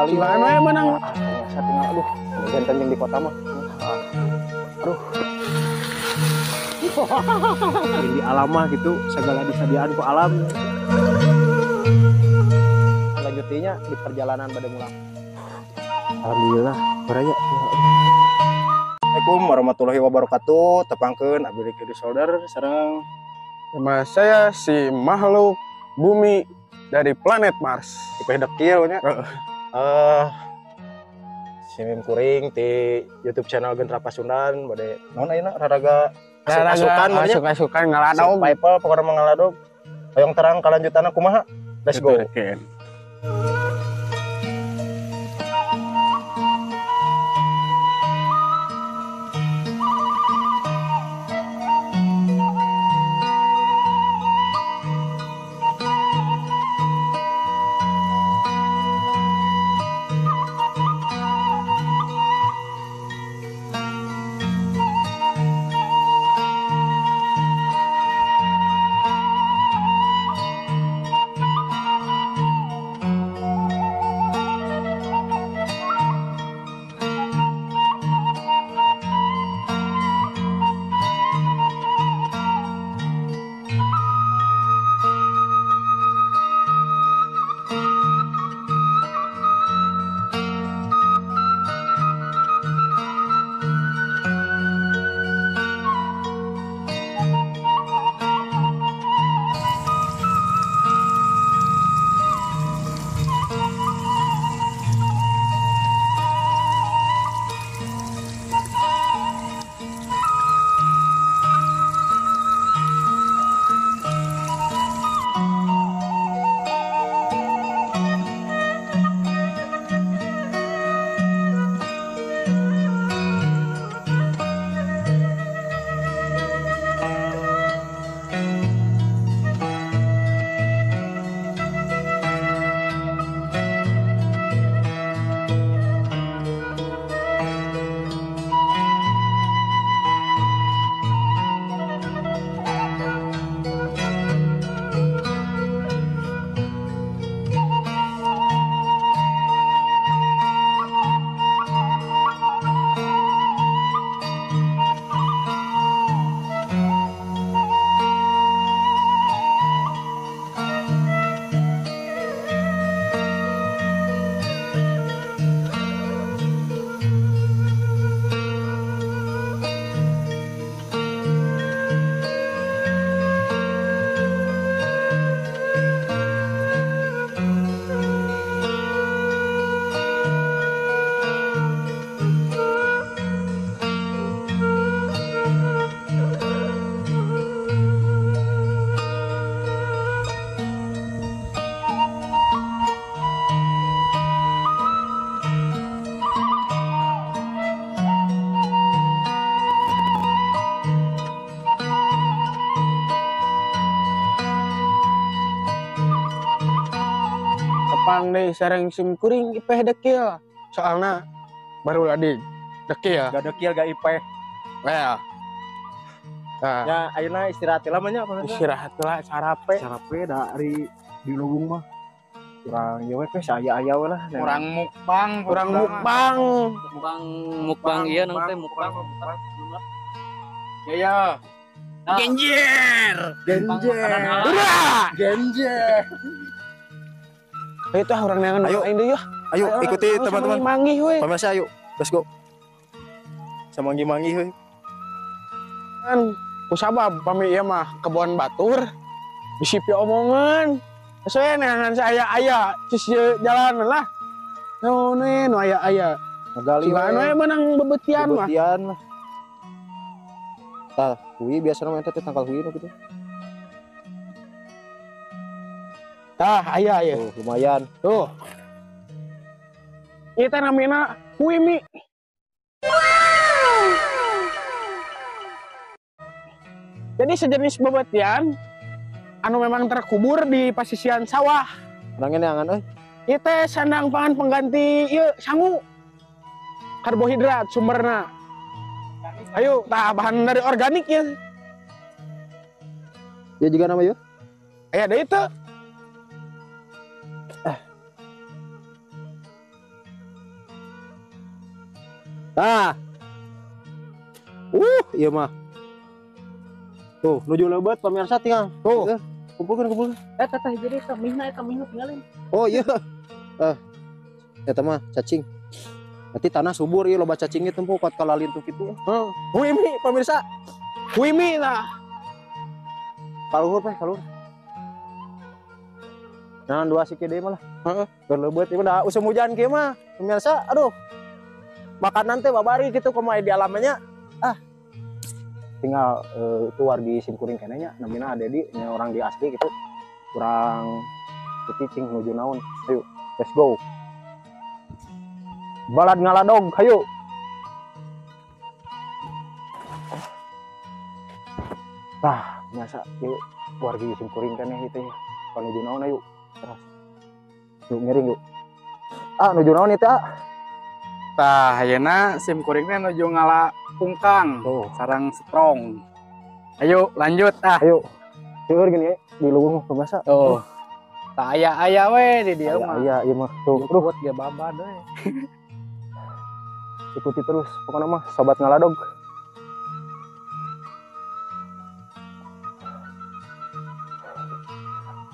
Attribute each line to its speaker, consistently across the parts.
Speaker 1: Ngagali.
Speaker 2: Sugan we meunang.
Speaker 1: Biasa tinggal aduh, jantan jeung di kota mah. Aduh. Di alam mah gitu, segala disadiaan ku alam. Lanjutinya di perjalanan pada mulang. Alhamdulillah, baraya. Assalamualaikum warahmatullahi wabarakatuh. Tepangkeun abdi Ricky Solder sareng
Speaker 2: sama saya si makhluk bumi dari planet Mars.
Speaker 1: Ipeh dekil nya. Simim kuring di YouTube channel Gentra Pasundan bade naon ayeuna raraga asukan
Speaker 2: asukan ngaladog.
Speaker 1: Survival pokona mah ngaladog. Hoyong terang kalanjutanna kumaha? Let's go.
Speaker 2: Tepang deh sareng sim kuring ipeh dekil. Soalna baru ladi dekil.
Speaker 1: Gak dekil gak ipeh.
Speaker 2: Well. Nah.
Speaker 1: Ya ayeuna istirahat heula mah nya apa?
Speaker 2: Istirahat heula sarape.
Speaker 1: Sarape dari di lubung mah. Kurang ieu we saya-aya we lah.
Speaker 3: Kurang mukbang,
Speaker 2: kurang mukbang.
Speaker 4: Mukbang mukbang ieu nang teh mukbang.
Speaker 2: Ya ya. Genjer.
Speaker 1: Genjer. Genjer.
Speaker 2: Ayo tuh orang neangan
Speaker 1: ayo
Speaker 2: ayo yuk.
Speaker 1: Ayo ikuti teman-teman.
Speaker 2: Manggih we.
Speaker 1: Pemirsa ayo, let's go. Samanggi-manggi we.
Speaker 2: Kan kusabab pami ieu mah kebon batur bisi omongan. Saya neangan saya aya cis jalan lah. Nu nu aya aya.
Speaker 1: Ngagali
Speaker 2: we meunang bebetian mah.
Speaker 1: Bebetian lah. Tah, hui biasana mah eta teh tangkal hui nu kitu.
Speaker 2: Tah, aya aya.
Speaker 1: Tuh, lumayan.
Speaker 2: Tuh. Ieu teh namina hui mi. Jadi sejenis bebetian anu memang terkubur di pasisian sawah.
Speaker 1: Urang neangan euy.
Speaker 2: Ieu teh sandang pangan pengganti ieu sangu. Karbohidrat sumberna. Ayo, tah bahan dari organik ya.
Speaker 1: Ya juga nama yuk.
Speaker 2: Aya deui teu.
Speaker 1: Tah. Ieu mah. Tuh, nuju leubet pemirsa tinggal. Tuh. Kumpulkan.
Speaker 4: Eta teh jadi eta mihna tinggalin.
Speaker 1: Oh iya. Eta mah cacing. Berarti tanah subur ieu loba cacingnya tempo kuat kalalin tuh kitu.
Speaker 2: Heeh. Huimi pemirsa. Huimi lah.
Speaker 1: Kaluhur teh, kaluhur. Nah, dua siki deui mah lah.
Speaker 2: Heeh.
Speaker 1: Keur leubeut ieu mah da usum hujan kieu mah. Pemirsa, aduh. Makanan teh babari kitu kumaha di alamnya. Ah. Tinggal itu wargi simkuring keneh nya namina Dedi nya orang di asli gitu. Kurang cicing nuju naon. Ayo, let's go. Balad ngaladog, ayo. Tah, biasa ieu wargi simkuring keneh ieu teh. Panuju naon ayo. Terus. Yuk ngiring yuk. Ah, nuju naon ieu teh, ah?
Speaker 4: Tah, ayeuna simkuring teh nuju ngala pungkang.
Speaker 1: Tuh.
Speaker 4: Sarang strong. Ayo lanjut ah.
Speaker 1: Ayo. Seueur gini di leuweung pemirsa.
Speaker 4: Tuh. Tah aya-aya we di dieu mah.
Speaker 1: Aya ieu mah. Tuh,
Speaker 4: jukut ge babad we.
Speaker 1: Ikuti terus pokoknya mah sobat ngaladog.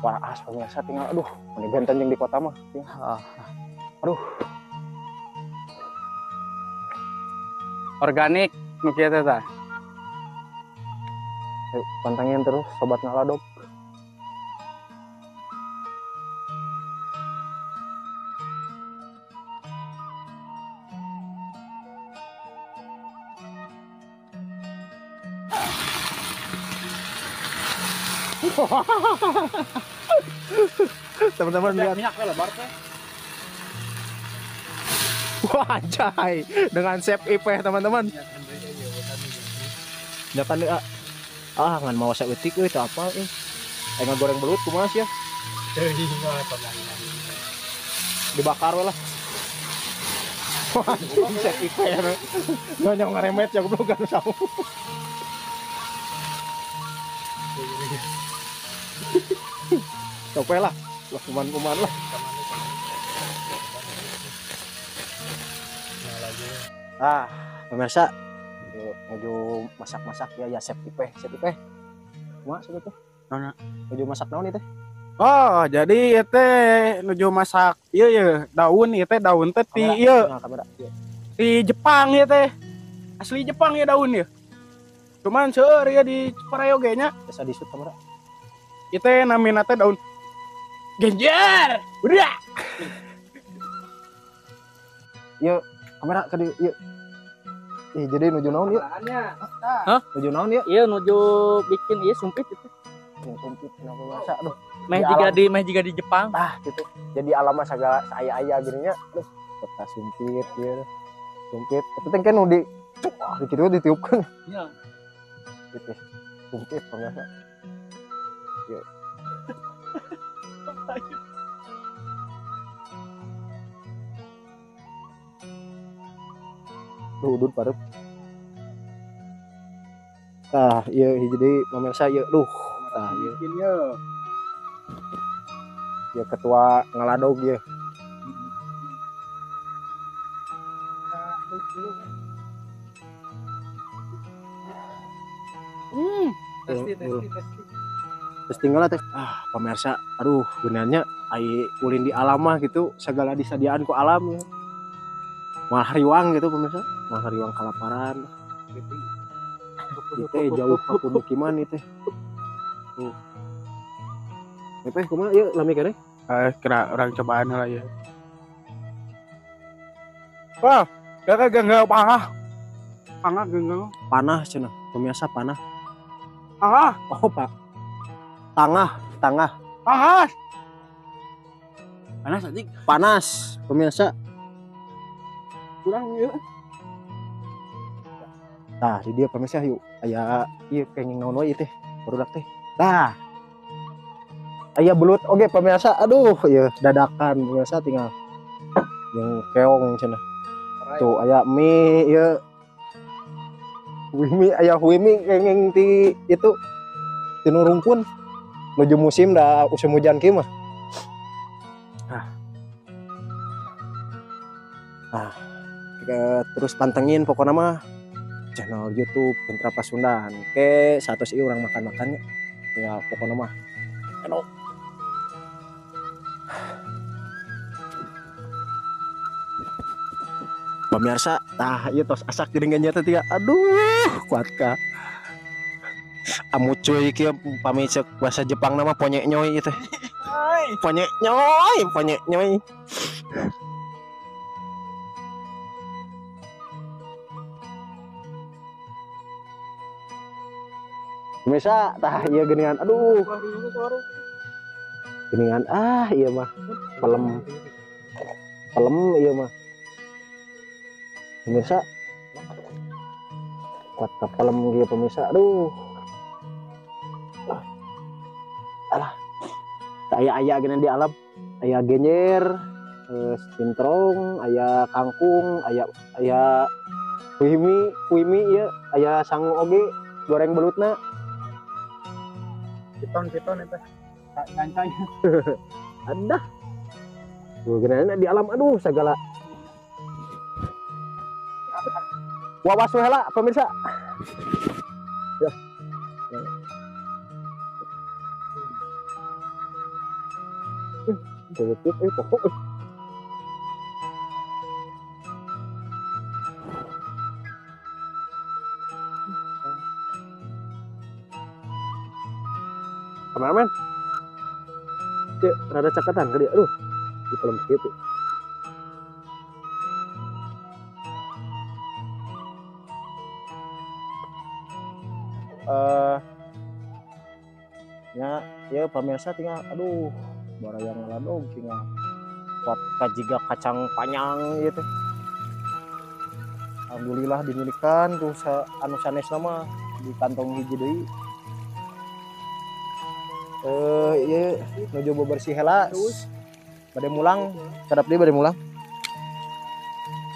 Speaker 1: Wah, as pemirsa tinggal aduh, meni benten jeung di kota mah. Aduh.
Speaker 4: Organik nu kieu teh tah.
Speaker 1: Yuk, pantengin terus sobat ngaladog. Teman-teman lihat
Speaker 4: minyak lebar teh.
Speaker 1: Wah, anjay, dengan chef Ipeh teman-teman. Nyakan deui ah ngan mau saeutik euy teu apal euy. Aing ngagoreng belut kumaha sia? Dibakar we lah. Wah, chef Ipeh nyonya ngaremet ya goblok kan samu. Sok lah, lah kuman-kuman lah. Ah, pemirsa, menuju masak-masak ya, ya chef Ipeh, chef Ipeh. Kumaha chef Ipeh?
Speaker 2: Naon?
Speaker 1: Menuju masak naon ieu teh?
Speaker 2: Oh, jadi ieu teh nuju masak ieu ye, daun ieu teh daun teh ti ieu. Di Jepang ieu teh. Asli Jepang ya daun ieu. Cuman seueur ieu di Ciparay oge nya.
Speaker 1: Biasa disut kamera.
Speaker 2: Ieu teh namina teh daun genjer. Udah.
Speaker 1: Ieu kamera ka dieu ieu. Ih, jadi nuju naon ieu?
Speaker 4: Hah?
Speaker 1: Nuju naon ieu?
Speaker 4: Ieu nuju bikin ieu sumpit itu.
Speaker 1: Sumpit kenapa bahasa aduh.
Speaker 4: Meh jiga di Jepang.
Speaker 1: Ah, gitu. Jadi alam mah sagala aya-aya gini nya. Aduh, kota sumpit ieu. Sumpit. Itu teh kan nu di di kitu ditiupkeun.
Speaker 4: Iya.
Speaker 1: Gitu. Sumpit pemirsa. Ieu. Duh, udut pareup. Tah, ieu hiji deui pemirsa ieu. Duh, tah ieu. Ieu ketua ngaladog ieu.
Speaker 4: Testi.
Speaker 1: Terus tinggal teh. Ah, pemirsa, aduh, benernya ai ulin di alam mah gitu, segala disadiaan ku alam ya. Malah riwang gitu pemirsa, malah riwang kalaparan. Itu jauh ke pemukiman itu. Tuh. Epeh kumaha ieu lami keneh?
Speaker 2: Kira orang cobaan lah ya. Wah, gak gak panah. Panah gak.
Speaker 1: Panah cenah, pemirsa panah.
Speaker 2: Ah.
Speaker 1: Oh, Pak. Tangah, tangah.
Speaker 2: Panas. Panas anjing.
Speaker 1: Panas, pemirsa.
Speaker 2: Kurang ya.
Speaker 1: Tah, di dia pemirsa yuk. Aya ieu kenging naon wae teh, barudak teh. Tah. Aya belut oge pemirsa. Aduh, ieu dadakan pemirsa tinggal yang keong cenah. Tuh aya mie ieu. Huimi aya huimi kenging ti itu tinu rungkun. Menuju musim dah musim hujan kieu mah. Ah. Ah, Terus pantengin pokoknya mah channel YouTube Gentra Pasundan. Ke satu ieu urang makan-makannya. Ya pokoknya mah enak. Pemirsa, tah ieu tos asak geuningan nya teh tiga. Aduh, kuat ka. Amucuy kieu pami ceuk bahasa Jepang nama ponyek nyoy ieu teh. Ponyek nyoy, ponyek nyoy. Pemirsa, tah ieu geuningan. Aduh. Geuningan ah ieu mah pelem. Pelem ieu mah. Pemirsa, kuat ka pelem kieu pemirsa. Aduh. Alah. Aya-aya geuning di alam. Aya genjer, sintrong, aya kangkung, aya aya wimi, wimi ieu, aya sangu oge, goreng belutna.
Speaker 4: Piton-piton eta. Cancang.
Speaker 1: Ada. Tuh geuning di alam aduh segala. Wawas we heula pemirsa. Ya. Positif pokok. Kameramen. Cek, rada cakatan gede. Aduh. Di pelem kieu. Ya, ya pemirsa tinggal aduh, barayang ngaladog tinggal kuat kajiga kacang panjang gitu. Alhamdulillah dimilikan tuh anu sanesna mah di kantong hiji deui. Ieu nuju bebersih heula. Bade mulang, kedap deui bade mulang.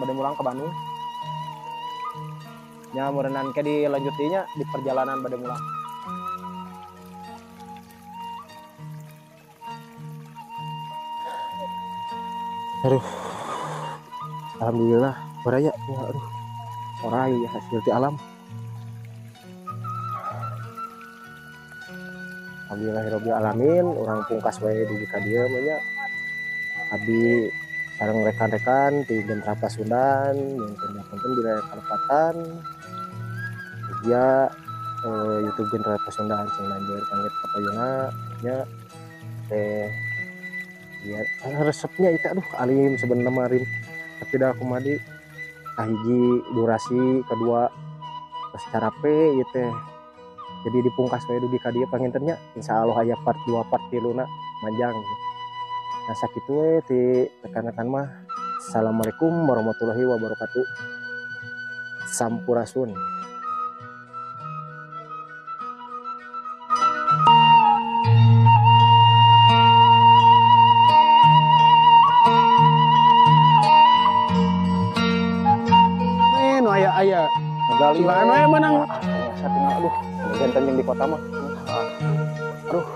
Speaker 1: Bade mulang ke Bandung. Nya meureunnan ke dilanjut deui nya di perjalanan bade mulang. Aduh. Alhamdulillah baraya ya aduh. Orai hasil di alam. Alhamdulillahirabbil alamin, urang pungkas wae dugi ka dieu mah nya. Abdi sareng rekan-rekan di Gentra Pasundan, nyunten bila kalepatan. Dia YouTube Gentra Pasundan sing lanjut panggil kapayuna nya teh ya resepnya itu aduh alim sebenarnya marim tapi dah aku madi kahiji durasi kedua secara p gitu jadi dipungkas wae dugi ka dieu panginten nya insyaallah aya part 2 part 3 na manjang. Nah sakitu we ti rekan-rekan mah. Assalamualaikum warahmatullahi wabarakatuh. Sampurasun.
Speaker 2: Nu aya-aya.
Speaker 1: Gali
Speaker 2: we menang.
Speaker 1: Biasa tinggal aduh, jantan yang di kota mah. Aduh.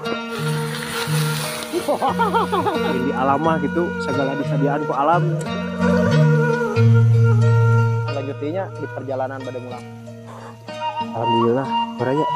Speaker 1: Di alam mah gitu, segala disediaan ku alam. Lanjutinya di perjalanan bade mulang. Alhamdulillah, baraya.